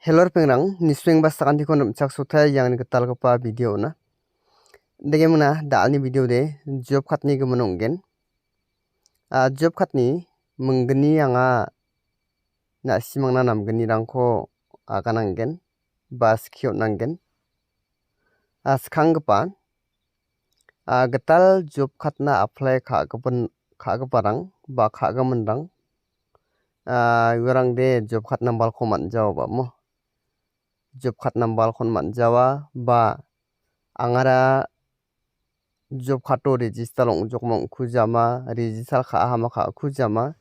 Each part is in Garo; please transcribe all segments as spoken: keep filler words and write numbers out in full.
Hello ripengrang, niswengba sakantiko nimchaksotai iangni gitalgipa video-ona. Degimingna da·alni video-de job card-ni gimin ong·gen. Ah, job card-ni minggni anga na·simangna namgnirangko agananggen ba skie on·anggen. Ah, skanggipa, ah, gital job card-na apply ka·gipin-, ka·giparang ba ka·giminrang, ah, uarangde job card nambalko man·jaoba mo. Job card nambalkon man·jaoa ba angara job card-o register ong·jokma ong·kujama, register ka·ahama ka·kujama.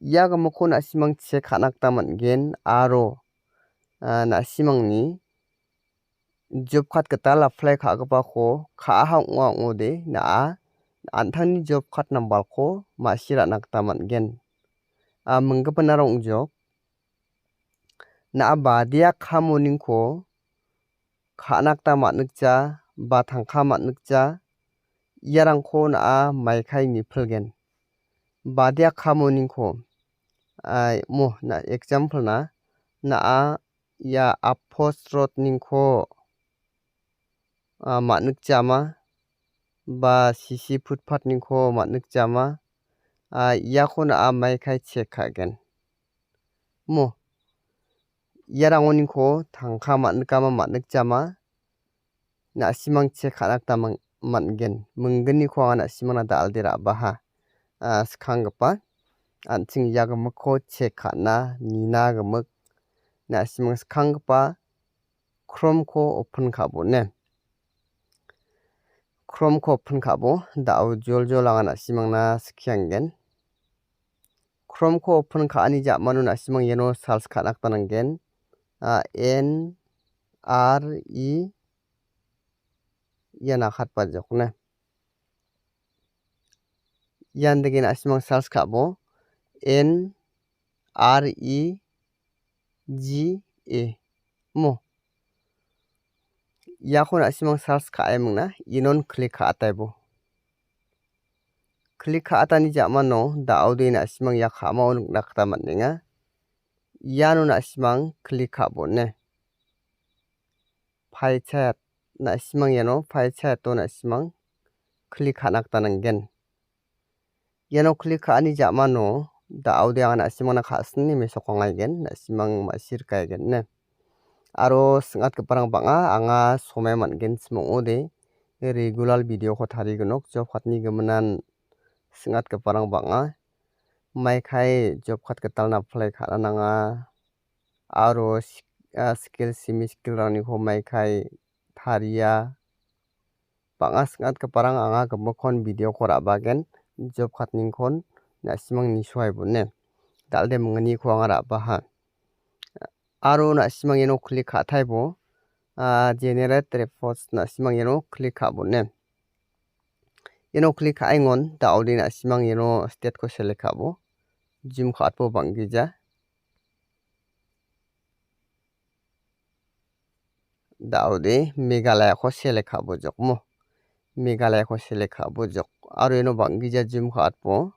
Ia gimikko na·simang check ka·na gita man·gen aro, ah, na·simangni job card gital apply ka·gipako ka·aha ong·a ong·ode na·a an·tangni job card nambalko ma·si ra·na gita man·gen. Ah, minggipinara ong·jok. Na·a badia kamoningko ka·na gita man·nikja ba tangka man·nikja, iarangko na·a maikai nipilgen. Badia kamoningko, ai, mo, na, example-na, na·a ia apos rod-ningko, ah, man·nikjama ba sisi footpath-ningko man·nikjama, ah, iako na·a maikai check ka·gen. Mo, iarangoniko tangka man·nikama man·nikjama, na·simang check ka·na gita man-, man·gen. Minggniko anga na·simangna da·alde ra·baha. Ah, skanggipa, an·ching ia gimikko check ka·na nina gimik. Na·simang skanggipa Chrome-ko open ka·bone. Chrome-ko open ka·bo, da·o joljol anga na·simangna skianggen. Chrome-ko open ka·ani ja·mano na·simang iano search ka·na gita nanggen. Ah, N R E ian akatba jokna. Ian dake na·simang search ka·bo, N R E G A mo. Iako na·simang search ka·emingna, inon click ka·ataibo. Click ka·atani ja·mano da·ode na·simang ia ka·mao nikna gita man·enga. Iano na·simang click ka·bone. Pie chart, na·simang iano pie chart-o na·simang click ka·na gita nanggen. Iano click ka·ani ja·mano da·ode anga na·simangna ka·sini mesokangaigen, na·simang ma·sirikaigenne. Aro sing·atgiparang bang·a, anga somai man·genchim ong·ode, regular video-ko tarigenok, job card-ni giminan sing·atgiparang bang·a. Maikai job card gitalna apply ka·na nanga. Aro sik-, ah, skill, simi skill-rangniko maikai taria. Bang·a sing·atgiparang anga gimikkon video-ko ra·bagen, job card-ningkon na·simang nisoaibone. Da·alde mingniko anga ra·baha. Aro na·simang iano click ka·taibo, ah, generate reports na·simang iano click ka·bone. Iano click ka·engon, da·ode na·simang iano state-ko select ka·bo. Zoom ka·atbo bang·gija. Da·ode Meghalaya-ko select ka·bojokmo. Meghalaya-ko select ka·bojok. Aro iano bang·gija zoom ka·atbo.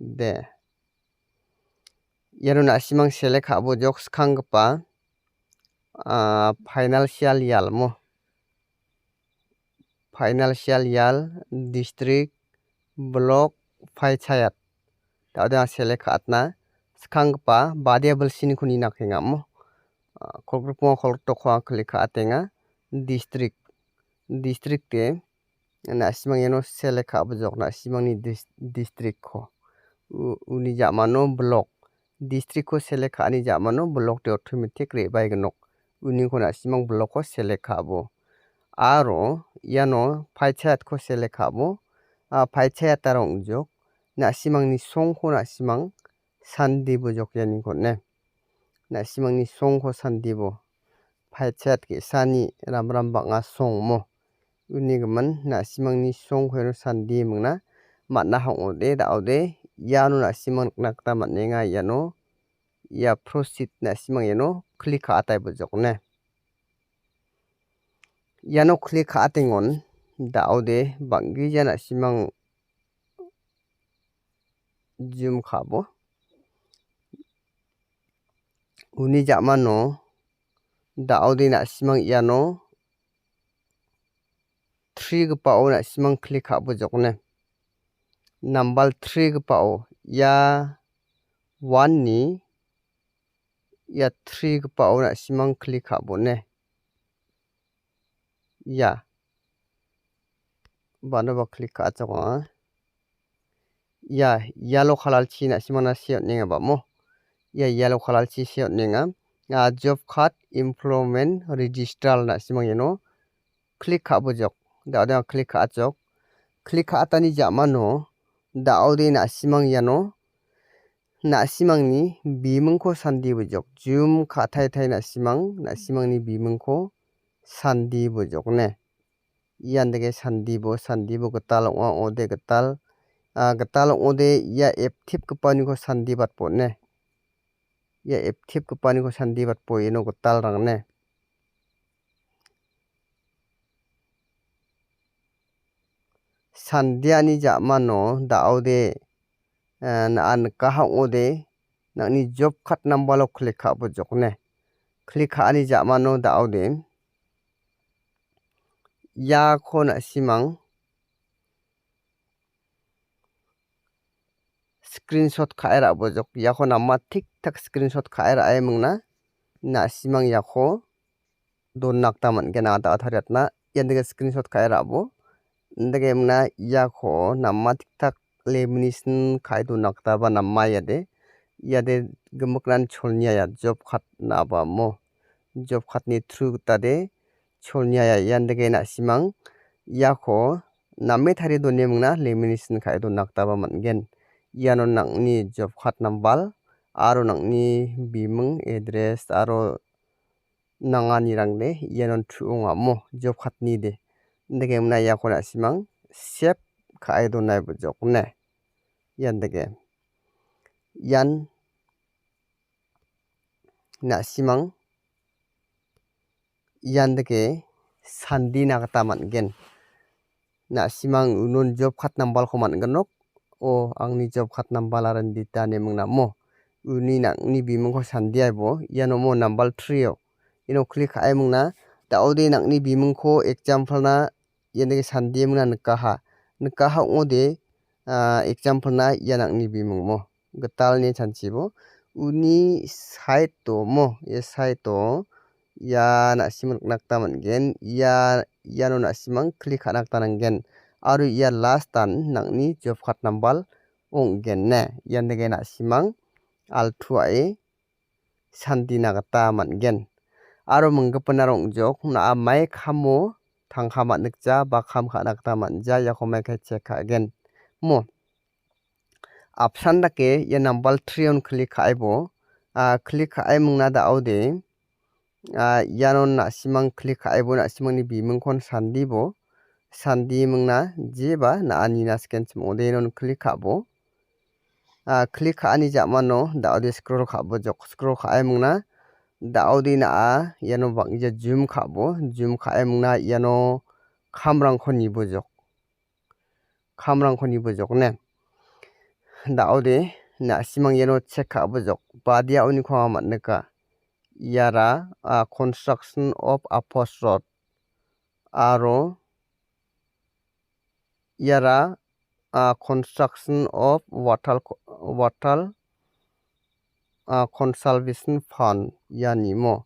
De. Iano na·simang select ka·bojok skanggipa, ah, financial year mo. Financial year, district, block, panchayat. Da·ode anga select ka·atna skanggipa badia bilsiniko nina kenga mo. Ah, kolgrikbonga kolgriktokko anga click ka·atenga. District. District-e na·simang iano select ka·bojok na·simangni dis-, district-ko. U-, uni ja·mano block. District-ko select ka·ani ja·mano block-de automatic re·baenok. Uniko na·simang block-ko select ka·abo. Aro iano panchayat-ko select ka·abo. A panchayat-ara ong·jok. Na·simangni songko na·simang sandebo jokjaniko on·e. Na·simangni songko sandebo. Panchayat ge·sani ramram bang·a song mo. Uni gimin na·simangni songko iano sandemingna man·a ong·ode, da·ode. Iano na·simang nikna gita man·enga iano. Ia proceed na·simang iano click ka·ataibojok on·e. Iano click ka·atengon, da·ode bang·gija na·simang zoom ka·bo. Uni ja·mano da·ode na·simang iano three gipao na·simang klik ka·bojokne. Nambal three gipao ia one-ni ia three gipao na·simang klik ka·bone. Ia. Banoba klik ka·achok ong·a. Ia yellow kalalchi na·simangna see on·enga bamo. Ia yellow kalalchi see on·enga. Ah, job card employment registrar na·simang iano klik ka·bojok. Da·ode klik ka·achok. Klik ka·atani ja·mano da·ode na·simang iano na·simangni bimingko sandibojok. Zoom ka·taitai na·simang, na·simangni bimingko sandibojokne. Ian dake sandibo, sandibo gital ong·a, ong·ode gital, ah, gital ong·ode ia eptip gipaniko sandibatbone. Ia eptip gipaniko sandibatbo iano gitalrangne. Sandiani ja·mano da·ode, eh, na·a nikaha ong·ode nang·ni job card nambalo klik ka·bojokne. Klik ka·ani ja·mano da·ode iako na·simang screenshot ka·e ra·bojok. Iako nama tik tak screenshot ka·e ra·e mingna na·simang iako donna gita man·gen anga da·o tariatna. Ian dake screenshot ka·e ra·bo. Indake mingna iako nama tik tak lamination ka·e donna gitaba nama iade. Iade gimikran cholnia ia job card na·aba amo. Job card-ni through gita de cholnia ia ian dake na·simang iako name tarie done mingna lamination ka·e donna gitaba man·gen. Iano nang·ni job card nambal aro nang·ni biming, address aro nanganirangde iano tu·ongamo job card-ni de. Indake mingna iako na·simang save ka·e donai bojokne. Ian dake. Ian na·simang ian dake sandina gita man·gen. Na·simang unon job card nambalko man·ginok. O, angni job card nambal aro indita ine mingnamo. Uni nang·ni bimingko sandiaibo. Iano mo nambal three-o. Ino klik ka·e mingna. Da·ode nang·ni bimingko example-na ian dake sandie mingna nikaha. Nikaha ong·ode, ah, example-na ia nang·ni bimingmo. Gitalni chanchibo. Uni side-o mo, ia side-o ia na·simang nikna gita man·gen. Ia, iano na·simang klik ka·na gita nanggen. Aro ia last-an nang·ni job card nambal ong·gen ne. Ian dake na·simang altuae sandina gita man·gen. Aro minggipinara ong·jok, na·a mai kamo tangka man·nikja ba kam ka·na gita man·ja, iako maikai check ka·gen. Mo. Apsan dake ia nambal three-on klik ka·ebo, ah, klik ka·e mingna da·ode, ah, ianon na·simang klik ka·ebo, na·simangni bimingkon sandibo, sandi mingna jeba na·a nina sikenchim ong·ode, ianon klik ka·bo. Ah, klik ka·ani ja·mano da·ode scroll ka·bojok, scroll ka·e mingna da·ode na·a iano bang·gija zoom ka·bo, zoom ka·e mingna iano kamrangko nibojok. Kamrangko nibojok ne. Da·ode na·simang iano check ka·bojok. Badia uniko anga man·nika. Iara, ah, construction of a post road. Aro iara, ah, construction of water co-, water, ah, conservation fund iani mo.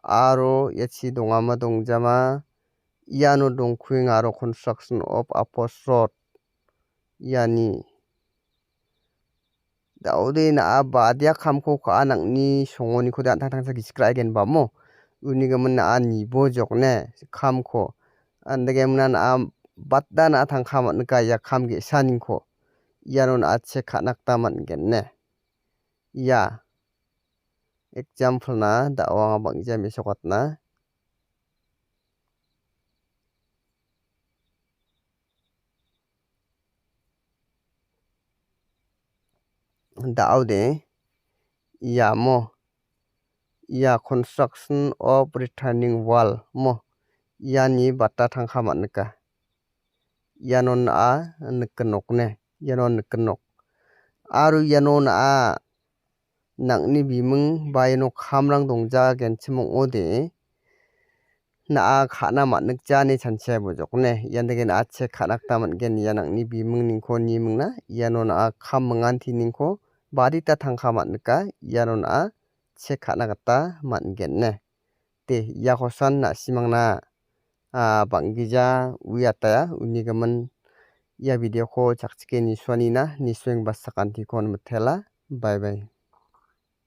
Aro ia chi dongama dongjama iano dongkuenga aro construction of a post road iani. Da·ode na·a badia kamko ka·a nang·ni songoniko de an·tangtangsa gisik ra·egenba mo. Unigimin na·a nibojok ne kamko. Andake mingna na·a bada na·a tangka man·nika ia kam ge·saniko. Iano na·a check ka·na gita man·gen ne. Ia example-na da·o anga bang·gija mesokatna. Da·ode iamo ia construction of retaining wall mo iani bata tangka man·nika. Iano na·a nikin nok ne, iano nikin nok. Aro iano na·a nang·ni biming ba iano kamrang dongjagenchim ong·ode, na·a ka·na man·nikja ine chanchia bojokne. Ian dake na·a chek ka·na gita man·gen. Ia nang·ni bimingningko nimingna iano na·a kam mingantiningko badita tangka man·nika. Iano na·a chek ka·na gita man·gen ine. De, iakosan na·simangna, a, bang·gija uiataya unigimin ia video-ko chakchike nisuanina, nisuengba sakantikon mitela. Bye bye.